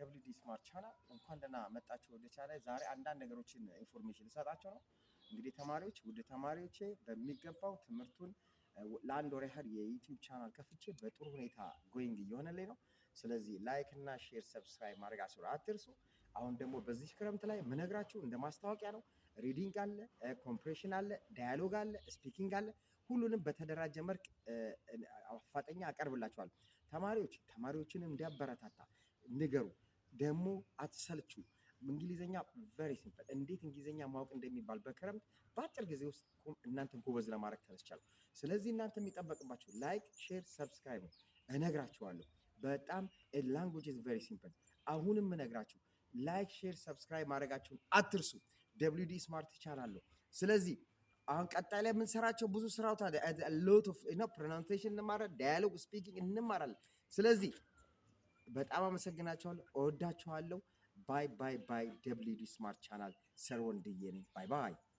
WD Smart Channel። እንኳን ደህና መጣችሁ ወደ ቻናል። ዛሬ አንዳንድ ነገሮችን information ልሰጣችሁ ነው። እንግዲህ ተማሪዎች፣ ውድ ተማሪዎቼ፣ በሚገባው ትምህርቱን ለአንድ ወር ያህል የ YouTube channel ከፍቼ በጥሩ ሁኔታ going እየሆነልኝ ነው። ስለዚህ like እና share፣ subscribe ማድረግ አትርሱ። አሁን ደግሞ በዚህ ክረምት ላይ ምነግራችሁ እንደ ማስታወቂያ ነው። Reading አለ፣ comprehension አለ፣ dialogue አለ፣ speaking አለ። ሁሉንም በተደራጀ መልክ አፋጠኛ አቀርብላችኋለሁ። ተማሪዎች ተማሪዎችንም እንዲያበረታታ ንገሩ። ደግሞ አትሰልቹ። እንግሊዘኛ very simple፣ እንዴት እንግሊዘኛ ማወቅ እንደሚባል በክረምት በአጭር ጊዜ ውስጥ እናንተን ጎበዝ ለማድረግ ተነስቻለሁ። ስለዚህ እናንተ የሚጠበቅባችሁ like፣ share፣ subscribe ነው። እነግራችኋለሁ። በጣም language is very simple። አሁንም እነግራችሁ like፣ share፣ subscribe ማድረጋችሁን አትርሱ። WD Smart channel ነው። ስለዚህ አሁን ቀጣይ ላይ የምንሰራቸው ብዙ ስራዎች አለ። Lot of pronunciation እንማራለን፣ dialogue፣ speaking እንማራለን። ስለዚህ በጣም አመሰግናችኋለሁ፣ እወዳችኋለሁ። Bye bye bye። WD Smart Channel ሰር ወንድዬ ነኝ። Bye bye።